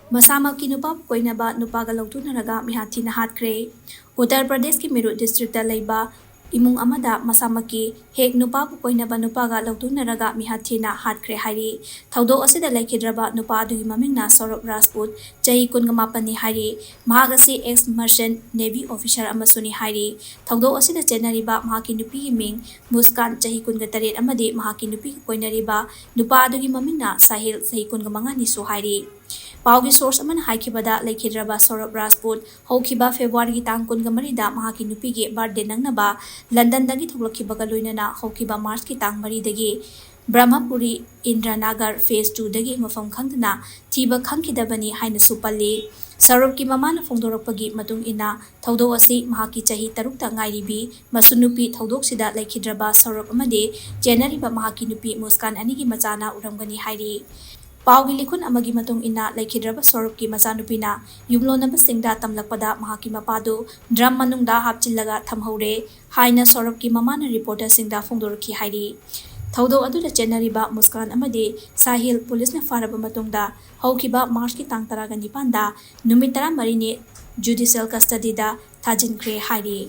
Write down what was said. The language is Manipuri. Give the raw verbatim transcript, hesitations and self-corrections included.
ꯃꯁꯥꯃꯛꯀꯤ ꯅꯨꯄꯥꯕꯨ ꯀꯣꯏꯅꯕ ꯅꯨꯄꯥꯒ ꯂꯧꯊꯣꯛꯅꯔꯒ ꯃꯤꯍꯥꯠ ꯊꯤꯅ ꯍꯥꯠꯈ꯭ꯔꯦ꯫ ꯎꯠꯇꯔ ꯄ꯭ꯔꯗꯦꯁꯀꯤ ꯃꯤꯔꯨꯠ ꯗꯤꯁꯇ꯭ꯔꯤꯛꯇ ꯂꯩꯕ ꯏꯃꯨꯡ ꯑꯃꯗ ꯃꯁꯥꯃꯛꯀꯤ ꯍꯦꯛ ꯅꯨꯄꯥꯕꯨ ꯀꯣꯏꯅꯕ ꯅꯨꯄꯥꯒ ꯂꯧꯊꯣꯛꯅꯔꯒ ꯃꯤꯍꯥꯠ ꯊꯤꯅ ꯍꯥꯠꯈ꯭ꯔꯦ ꯍꯥꯏꯔꯤ꯫ ꯊꯧꯗꯣꯛ ꯑꯁꯤꯗ ꯂꯩꯈꯤꯗ꯭ꯔꯕ ꯅꯨꯄꯥ ꯑꯗꯨꯒꯤ ꯃꯃꯤꯡꯅ ꯁꯧꯔꯚ ꯔꯥꯖꯄꯨꯠ, ꯆꯍꯤ ꯀꯨꯟꯒ ꯃꯥꯄꯟꯅꯤ ꯍꯥꯏꯔꯤ꯫ ꯃꯍꯥꯛ ꯑꯁꯤ ex merchant navy officer ꯑꯃꯁꯨꯅꯤ ꯍꯥꯏꯔꯤ꯫ ꯊꯧꯗꯣꯛ ꯑꯁꯤꯗ ꯆꯦꯟꯅꯔꯤꯕ ꯃꯍꯥꯛꯀꯤ ꯅꯨꯄꯤꯒꯤ ꯃꯤꯡ ꯃꯨꯁꯀꯥꯟ, ꯆꯍꯤ ꯀꯨꯟꯒ ꯇꯔꯦꯠ, ꯑꯃꯗꯤ ꯃꯍꯥꯛꯀꯤ ꯅꯨꯄꯤꯒ ꯀꯣꯏꯅꯔꯤꯕ ꯅꯨꯄꯥ ꯑꯗꯨꯒꯤ ꯃꯃꯤꯡꯅ ꯁꯥꯍꯤꯜ, ꯆꯍꯤ ꯀꯨꯟꯒ ꯃꯉꯥꯅꯤꯁꯨ ꯍꯥꯏꯔꯤ꯫ ꯄꯥꯎꯒꯤ source ꯑꯃꯅ ꯍꯥꯏꯈꯤꯕꯗ, ꯂꯩꯈꯤꯗ꯭ꯔꯕ ꯁꯧꯔꯚ ꯔꯥꯖꯄꯨꯠ ꯍꯧꯈꯤꯕ ꯐꯦꯕ꯭ꯔꯨꯋꯥꯔꯤꯒꯤ ꯇꯥꯡ ꯀꯨꯟꯒ ꯃꯔꯤꯗ ꯃꯍꯥꯛꯀꯤ ꯅꯨꯄꯤꯒꯤ birthday ꯅꯪꯅꯕ ꯂꯟꯗꯟꯗꯒꯤ ꯊꯣꯛꯂꯛꯈꯤꯕꯒ ꯂꯣꯏꯅꯅ ꯍꯧꯈꯤꯕ ꯃꯥꯔꯆꯀꯤ ꯇꯥꯡ ꯃꯔꯤꯗꯒꯤ ꯕ꯭ꯔꯍꯃꯄꯨꯔꯤ ꯏꯟꯗ꯭ꯔꯅꯥꯒꯔ phase twoꯗꯒꯤ ꯃꯐꯝ ꯈꯪꯗꯅ ꯊꯤꯕ ꯈꯪꯈꯤꯗꯕꯅꯤ ꯍꯥꯏꯅꯁꯨ ꯄꯜꯂꯤ꯫ ꯁꯧꯔꯚꯀꯤ ꯃꯃꯥꯅ ꯐꯣꯡꯗꯣꯔꯛꯄꯒꯤ ꯃꯇꯨꯡ ꯏꯟꯅ, ꯊꯧꯗꯣꯛ ꯑꯁꯤ ꯃꯍꯥꯛꯀꯤ ꯆꯍꯤ ꯇꯔꯨꯛꯇ ꯉꯥꯏꯔꯤꯕꯤ ꯃꯁꯨ ꯅꯨꯄꯤ ꯊꯧꯗꯣꯛꯁꯤꯗ ꯂꯩꯈꯤꯗ꯭ꯔꯕ ꯁꯧꯔꯚ ꯑꯃꯗꯤ ꯆꯦꯟꯅꯔꯤꯕ ꯃꯍꯥꯛꯀꯤ ꯅꯨꯄꯤ ꯃꯨꯁꯀꯥꯟ ꯑꯅꯤꯒꯤ ꯃꯆꯥꯅ ꯎꯔꯝꯒꯅꯤ ꯍꯥꯏꯔꯤ꯫ ꯄꯥꯎꯒꯤ ꯂꯤꯈꯨꯟ ꯑꯃꯒꯤ ꯃꯇꯨꯡ ꯏꯟꯅ, ꯂꯩꯈꯤꯗ꯭ꯔꯕ ꯁꯧꯔꯚꯀꯤ ꯃꯆꯥꯅꯨꯄꯤꯅ ꯌꯨꯝꯂꯣꯟꯅꯕꯁꯤꯡꯗ ꯇꯝꯂꯛꯄꯗ ꯃꯍꯥꯛꯀꯤ ꯃꯄꯥꯗꯨ drum ꯃꯅꯨꯡꯗ ꯍꯥꯞꯆꯤꯜꯂꯒ ꯊꯝꯍꯧꯔꯦ ꯍꯥꯏꯅ ꯁꯧꯔꯚꯀꯤ ꯃꯃꯥꯅ reporterꯁꯤꯡꯗ ꯐꯣꯡꯗꯣꯔꯛꯈꯤ ꯍꯥꯏꯔꯤ꯫ ꯊꯧꯗꯣꯛ ꯑꯗꯨꯗ ꯆꯦꯟꯅꯔꯤꯕ ꯃꯨꯁꯀꯥꯟ ꯑꯃꯗꯤ ꯁꯥꯍꯤꯜ ꯄꯨꯂꯤꯁꯅ ꯐꯥꯔꯕ ꯃꯇꯨꯡꯗ ꯍꯧꯈꯤꯕ ꯃꯥꯔꯆꯀꯤ ꯇꯥꯡ ꯇꯔꯥꯒ ꯅꯤꯄꯥꯟꯗ ꯅꯨꯃꯤꯠ ꯇꯔꯥꯃꯔꯤꯅꯤ judicial custodyꯗ ꯊꯥꯖꯤꯟꯈ꯭ꯔꯦ ꯍꯥꯏꯔꯤ꯫